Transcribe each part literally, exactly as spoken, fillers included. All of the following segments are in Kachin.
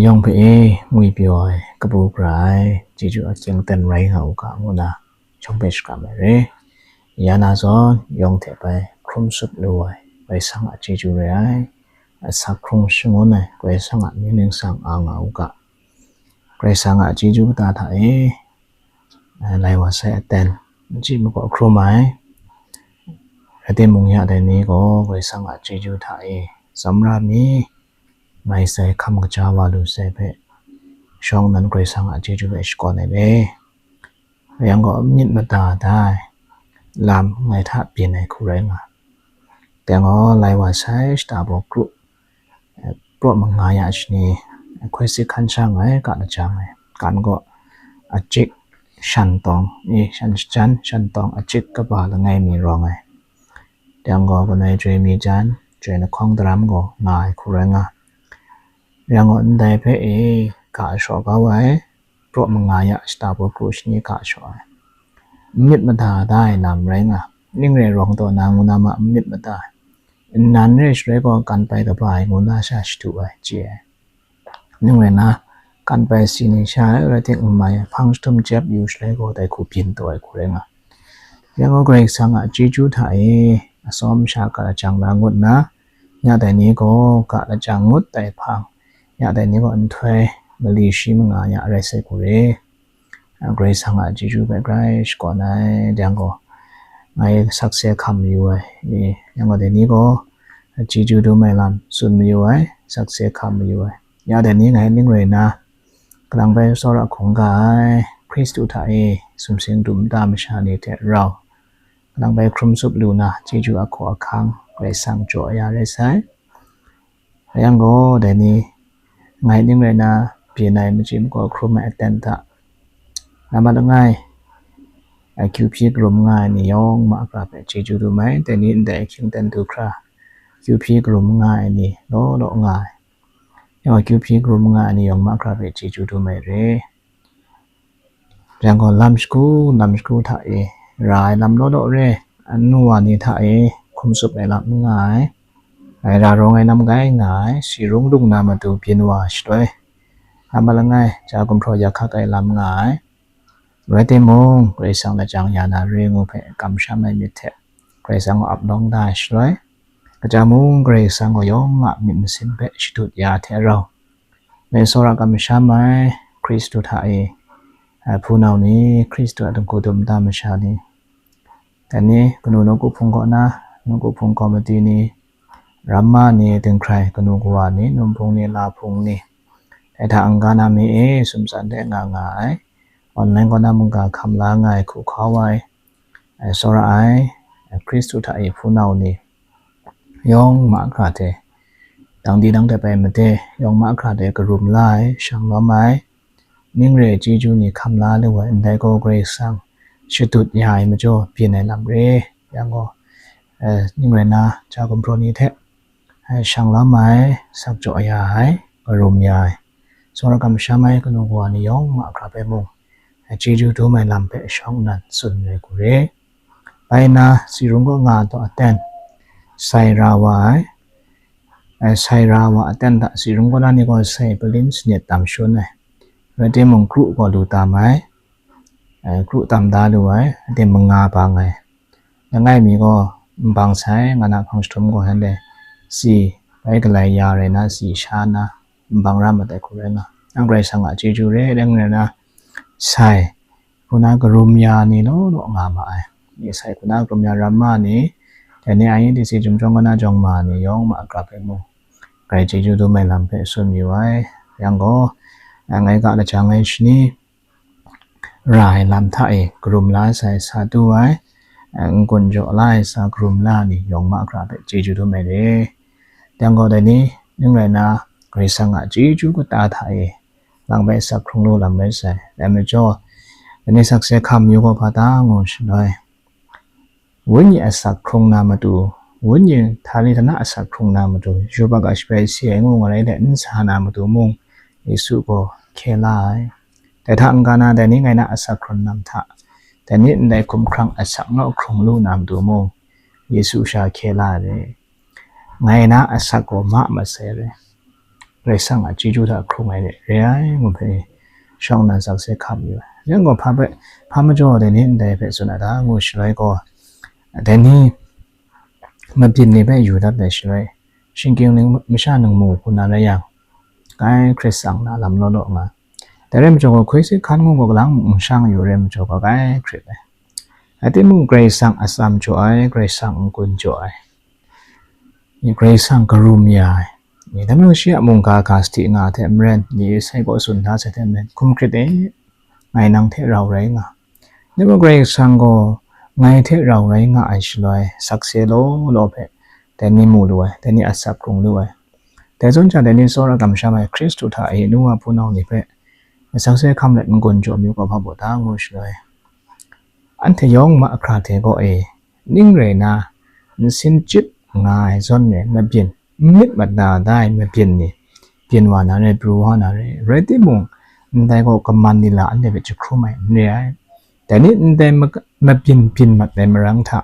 Yawng hpe e ngwi pyaw ai, kabu gara ai, chyeju ahkying ten rai nga u ga, ngu na shawng hpe shakram ai re. Ya na zawn, yawng hte bai hkrum sup lu ai, Karai Kasang a chyeju re ai, asak hkrung shangun ai, Karai Kasang a mying ningsang a nga u ga. Karai Kasang a chyeju kata hta e, eh, lai wa sai aten, n chyi makaw hkrum ai, rai timung, ya dai ni gaw Karai Kasang a chyeju hta e, tsawmra mi, mai sai hkam kaja wa lu sai hpe, shawng nnan Karai Kasang a chyeju hpe shakawn ai le. Rai yang gaw, myit mada da ai lam ngai hta byin ai hku rai nga. Dai gaw, lai wa sai shata baw kru, eh, praw manga ya shani, eh, hkoi sit hkan sha nga ai, ga lajang ai, gan gaw achik shan tawng, e, shan shajan, shan tawng achik kaba langai mi rawng ai. Dai gaw, kanoi chyoi mi jan, chyoi lahkawng daram gaw nga ai hku rai nga. Rai yang gaw, ndai hpe e ga shaw kau ai, praw manga ya shata baw kru shani ga shaw ai. N myit mada da ai lam rai nga, ning rai rawng taw na ngu na ma n myit mada ai. Nnan re shaloi gaw, kan pai kaba ai ngu na sha shadu ai, chye ai. Ning rai na, kan pai si ni sha ai, rai timung, n mai ai, hpang jahtum jep yu shaloi gaw, dai hku byin taw ai hku rai nga. Yang gaw, Karai Kasang a chyeju hta e, atsawm sha ga lajang la ngut nna, ya dai ni gaw ga lajang ngut ai hpang, ya dai ni gaw nhtoi mali shi manga ya rai sai hku re. Karai Kasang a chyeju hpe grai shakawn ai, yang gaw, ngai sakse hkam mayu ai, e, yang gaw dai ni gaw chyeju dum ai lam tsun mayu ai, sakse hkam mayu ai. Ya dai ni ngai ning rai na, kalang bai tsawra hkungga ai, Hkristu hta e sumsing dum nta masha ni hte rau, kalang bai hkrum sup lu na, chyeju ahkaw ahkang Karai Kasang jaw ya rai sai. Rai yang gaw, dai ni ngai ning rai na, byin ai, machyi makaw hkrum ai aten hta, na ma langai, akyu hpyi karum nga ai ni yawng mahkra hpe chyeju dum ai. Dai ni ndai ahkying ten du hkra, akyu hpyi karum nga ai ni law law nga ai, yawng akyu hpyi karum nga ai ni yawng mahkra hpe chyeju dum ai re. Yang gaw, lam shagu, lam shagu hta e ra ai lam law law re, anu wa ni hta e hkum tsup ai lam n nga ai, ngai ra rawng ai lam gai nga ai, si rung lung na matu byin wa shaloi, a ma langai, ja gumhpraw ya hkak ai lam nga ai. Rai timung, Karai Kasang lajang ya na re ngu hpe kamsham ai myit hte, Karai Kasang gaw ap lawng da ai shaloi, kaja mung Karai Kasang gaw yawng a myit masin hpe shadut ya hte rau, dai tsawra kamsham ai Hkristu hta e, a, hpunau ni, Hkristu a dingku dum nta masha ni, dai ni kanu nawku hpung kaw na, nawku hpung komiti ni, ramma ni, dinghkrai kanu kawa ni, num hpung ni, la hpung ni, dai hta n-ga na mi e, sumsan de nga nga ai, online kaw na mungga hkam la nga ai, hku hkau ai, ai, tsawra ai, ai, Hkristu hta e hpunau ni yawng mahkra hte, dang di dang dep ai made yawng mahkra hte karum la ai, shang lawm ai, ning re chyeju ni hkam la lu ai, ndai gaw Karai Kasang shadut ya ai majaw byin ai lam re. Yang gaw, eh, ning rai na, ja gumhpraw ni hte, eh, shang lawm ai, sak jaw ya ai, karum ya ai, tsawra kamsham ai kanu kawa ni yawng mahkra hpe mung, eh, chyeju dum ai lam hpe shawng nnan tsun ai hku re. Bai nna, si rung kaw nga taw aten, sai ra wa ai, eh, sai ra wa aten hta si rung kaw na ni gaw sai palin sanit tam shangun ai, rai timung, kru gaw lu tam ai, eh, kru tam da lu ai, rai timung, manga bang ai, langai mi gaw n bang sai, nga na hpang jahtum gaw shanhte si bai galai ya rai na, si sha na n bang ra mat ai hku rai nga. Nang Karai Kasang a chyeju re, dai rai na, sai hku na karum ya ni law law nga ma ai. Ni sai hku na karum ya ramma ni, dai ni a yin di si jum jawng kaw na jawng ma ni yawng mahkra hpe mung, Karai chyeju dum ai lam hpe tsun yu ai. Yang gaw, ngai ga lajang ai shani, ra ai lam hta e karum la sai, sa du ai, n-gun jaw la ai, sa karum la ni yawng mahkra hpe chyeju dum ai re. Yang gaw, dai ni, ning rai na, Karai Kasang a chyeju kata hta e lang bai asak hkrung lu lam rai sai. Dai majaw, dai ni sakse hkam yu gaw hpa ta ngu shaloi, Wenyi asak hkrung na matu, wenyi htani htana asak hkrung na matu, yubak a shabai si ai ngu ngarai let n sa na matu mung, Yesu gaw hkye la ai. Dai hta n-ga na, dai ni ngai na asak hkrung lam hta, dai ni ndai hkumhkrang asak naw hkrung lu na matu mung, Yesu sha hkye la ai. Ngai na asak gaw ma masai re. Karai Kasang a chyeju hta hkrung ai re ai ngu hpe shawng nnan sakse hkap yu ai. Yang gaw hpa hpe, hpa majaw dai ni ndai hpe tsun ai ta ngu shaloi gaw, dai ni mabyin ni hpe yu dat ai shaloi, shingkying ning masha ningmu hku na rai yang, kai hkrit tsang na lam law law nga. Dai rai majaw gaw, hkoi si hkan ngu gaw kalang mung shang yu rai majaw gaw, kai hkrit ai. Rai timung, Karai Kasang atsam jaw ai, Karai Kasang n-gun jaw ai, Karai Kasang karum ya ai, dai majaw shi a mungga ga sadi nga hte maren, ni sai kaw tsun da sai hte maren, hkum hkrit e, ngai nang hte rau rai nga. Dai majaw Karai Kasang gaw ngai hte rau rai nga ai shaloi, sakse law law hpe dai ni mu lu ai, dai ni atsap hkrung lu ai. Dai zawn sha, dai ni tsawra kamsham ai Hkristu hta e nu wa hpunau ni hpe sakse hkam let n-gun jaw myu gaw hpa baw ta ngu shaloi, anhte yawng mahkra hte gaw e, ning rai na, nsin chyip nga ai zawn e mabyin, n myit mat na da ai mabyin ni, byin wa na re, pru wa na re, rai timung, ndai gaw kaman ni la anhte hpe jahkrum ai n re ai. Dai ni ndai ma-, mabyin byin mat ai marang hta,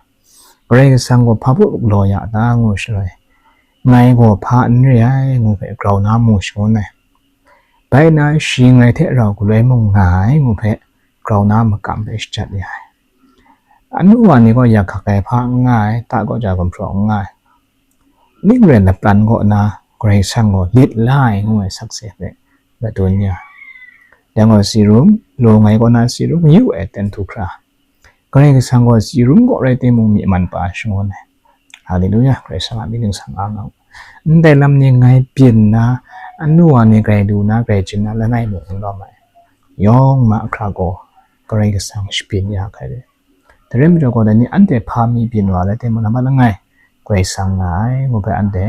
Karai Kasang gaw hpa baw law ya ta ngu shaloi, ngai gaw hpa n re ai ngu hpe grau na mu shangun ai. Bai na, shi ngai hte rau galoi mung nga ai ngu hpe grau na makam hpe shajat ya ai. Anu wa ni gaw yak hkak ai hpa n nga ai, ta kaw ja gumhpraw n nga ai. Ning rai lapran kaw na Karai Kasang gaw lit la ai ngu ai sakse hpe madun ya. Yang gaw, tsi rum, lu ngai kaw na tsi rum yu ai ten htu hkra, Karai Kasang gaw tsi rum kaw rai timung, myi man pa shangun ai. Haleluya, Karai Kasang a mying ningsang a nga u. Ndai lam ni ngai byin na, anu wa ni grai lu na, grai chyin na langai mung n lawm ai. Yawng mahkra gaw Karai Kasang shabyin ya hkai re. Dai rai majaw gaw, dai ni anhte hpa mi byin wa rai timung, nambat langai Karai Kasang nga ai ngu hpe anhte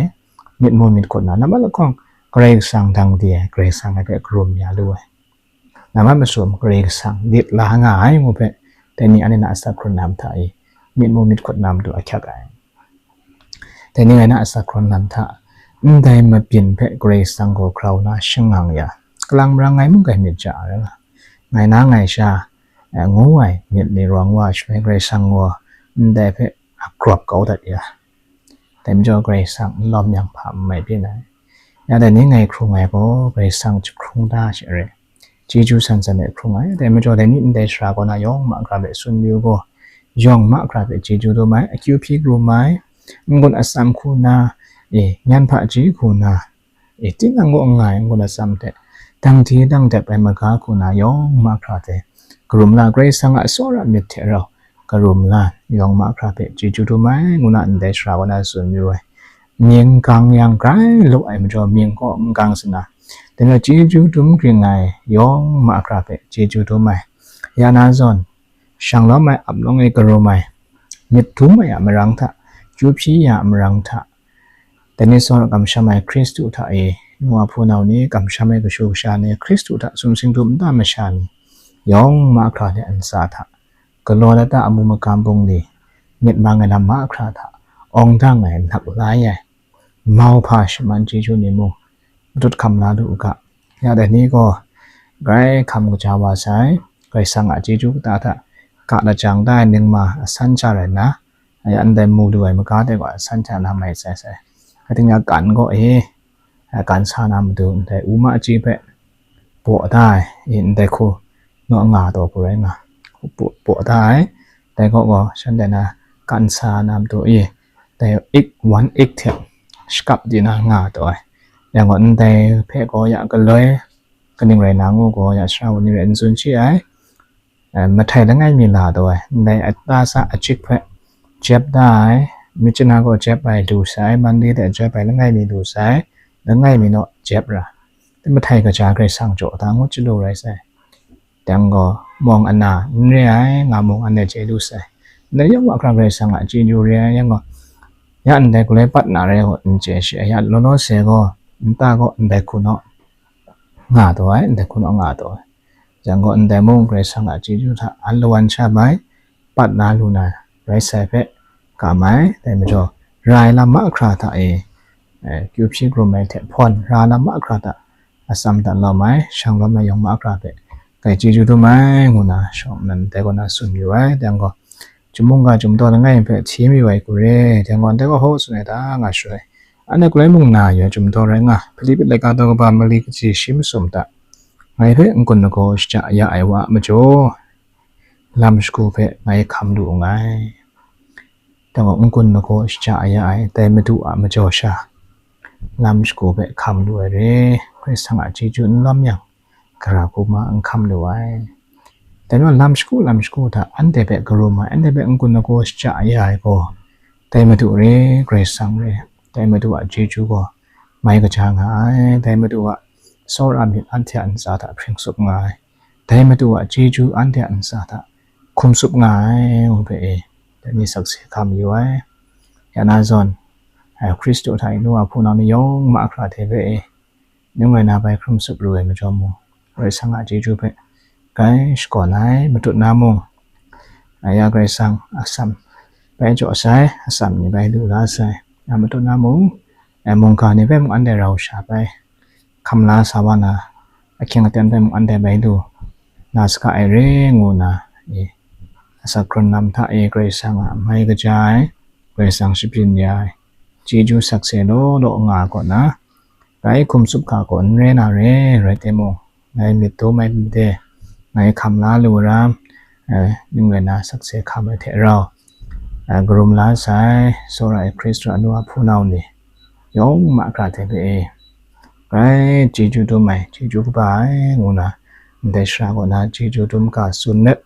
myit mu myit hkut na, nambat lahkawng Karai Kasang dang de ai, Karai Kasang hpe karum ya lu ai. Nambat masum Karai Kasang lit la nga ai ngu hpe, dai ni anhte na atsap hkrun na mata e, myit mu myit hkut na matu ahkyak ai. Dai ni ngai na atsap hkrun na mata, ndai mabyin hpe Karai Kasang gaw grau na shangang ya, kalang marang ngai mung kai myit ja ai, ngai na ngai sha, eh, ngu ai myit ni rawng wa shaloi, Karai Kasang gaw ndai hpe a grawp kau dat ya, dai majaw Karai Kasang n lawm yang hpa n mai byin ai. Ya dai ni ngai hkrung ai gaw, Karai Kasang jahkrung da she re, chyeju san san e hkrung ai. Dai majaw dai ni ndai sara kaw na yawng mahkra hpe tsun yu gaw, yawng mahkra hpe chyeju dum ai, akyu hpyi krum ai, n-gun atsam hku na, e, nyan hpaji hku na, e, tinang kaw n nga ai n-gun atsam hte, dang di dang dep ai maga hku na yawng mahkra hte karum la, Karai Kasang a tsawra myit hte rau karum la, yawng mahkra hpe chyeju dum ai ngu na ndai sara kaw na tsun yu ai. Mying gang yang grai law ai majaw, mying kaw n gang sana, dai majaw chyeju dum ging ai yawng mahkra hpe chyeju dum ai. Ya na zawn, shang lawm ai ap lawng e karum ai, myit dum ai a marang hta, kyu hpyi ya a marang hta, dai ni tsawra kamsham ai Hkristu hta e, nu wa hpunau ni, kamsham ai kashu kasha ni, Hkristu hta sumsing dum nta masha ni, yawng mahkra hte ntsa hta, galaw lata amu magam bungli, myit mang ai lam mahkra hta, awng dang ai, lak lai ai, mauhpa shaman chyeju ni mung, matut hkam la lu u ga. Ya dai ni gaw, grai hkam kaja wa sai, Karai Kasang a chyeju kata hta, ga lajang da ai ningma asan sha rai nna, ya ndai mu lu ai maga de gaw asan sha na mai sai sai. Kating ya kan gaw e, a kan sa na matu ndai u ma chyi hpe baw da ai, e, ndai hku naw nga taw hku rai nga, baw, baw da ai, dai kaw gaw shanhte na kan sa na matu e, dai ik, wan ik hte shakap di na nga taw ai. Yang gaw ndai hpe gaw ya galoi, kaning rai na ngu gaw ya sara ni rai n tsun shi ai. Eh, mahtai langai mi la taw ai, ndai ata sa achik hpe jep da ai, Myitkyina gaw jep ai lu sai, Mande de jep ai langai mi lu sai, langai mi naw jep ra, mahtai kaja Karai Kasang jaw da ngu chyalu rai sai. Dang gaw, mawng ana n re ai, nga mung anhte chye lu sai. Ndai yawng mahkra Karai Kasang a chyeju re ai, yang gaw, ya ndai galoi pat na rai gaw n chye shi ai, ya law law se gaw, nta gaw ndai hku naw nga taw ai, ndai hku naw nga taw ai. Yang gaw ndai mung Karai Kasang a chyeju hta alawan sha mai, pat na lu na rai sai hpe kam ai, dai majaw, ra ai lam mahkra hta e, eh, kyu hpyi krum ai hte hpawn, ra lam mahkra hta atsam dan lawm ai, shang lawm ai yawng mahkra hpe, kai chyeju dum ai, ngu na shawng nnan dai kaw na tsun yu ai. Dai gaw, chyum mungga chyum daw langai hpe hti mayu ai hku re, dai gaw, ndai gaw hkaw tsun ai ta nga shaloi, Anhte galoi mung na yu ai chyum daw rai nga, Hpilipi laika daw kaba mali kaji shi masum hta, ngai hpe n-gun lagaw shaja ya ai wa a majaw, lam shagu hpe ngai hkam lu nngai. Dai gaw n-gun lagaw shaja ya ai dai Madu a majaw sha, lam shagu hpe hkam lu ai re, Karai Kasang a chyeju n lawm yang, gara hku ma n hkam lu ai. Dai majaw lam shagu lam shagu hta anhte hpe karum ai, anhte hpe n-gun lagaw shaja ya ai gaw, dai Madu re, Karai Kasang re, dai Madu a chyeju gaw mai kaja nga ai, dai Madu a tsawra myit anhte a ntsa hta hpring tsup nga ai, dai Madu a chyeju anhte a ntsa hta hkum tsup nga ai, ngu hpe e, dai ni sakse hkam yu ai. Ya na zawn, Hkristu hta e nu wa hpunau ni yawng mahkra hte hpe e, ningwai na bai hkrum tsup lu ai majaw mung, Karai Kasang a chyeju hpe grai shakawn ai, matut na mung, ya Karai Kasang atsam bai jaw sai, atsam ni bai lu la sai, ya matut na mung, mungga ni bai mung anhte rau sha bai hkam la sa wa na, ahkying aten bai mung anhte bai lu na saga ai re ngu na, asak hkrun lam hta e Karai Kasang a mai kaja ai, Karai Kasang shabyin ya ai, chyeju sakse law law nga ai kaw na, grai hkum tsup ga gaw n re na re, rai timung, ngai myit dum ai made, ngai hkam la lu ram, ningwai na sakse hkam ai hte rau, karum la sai, tsawra ai Hkristu a nu a hpunau ni yawng mahkra hte hpe e, grai chyeju dum ai, chyeju kaba ai ngu na, ndai sara kaw na chyeju dum ga tsun let,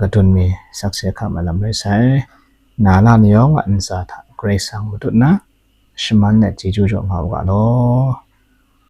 kadun mi sakse hkam ai lam rai sai. Na la ni yawng a ntsa hta Karai Kasang matut na, shaman let chyeju jaw nga u ga law.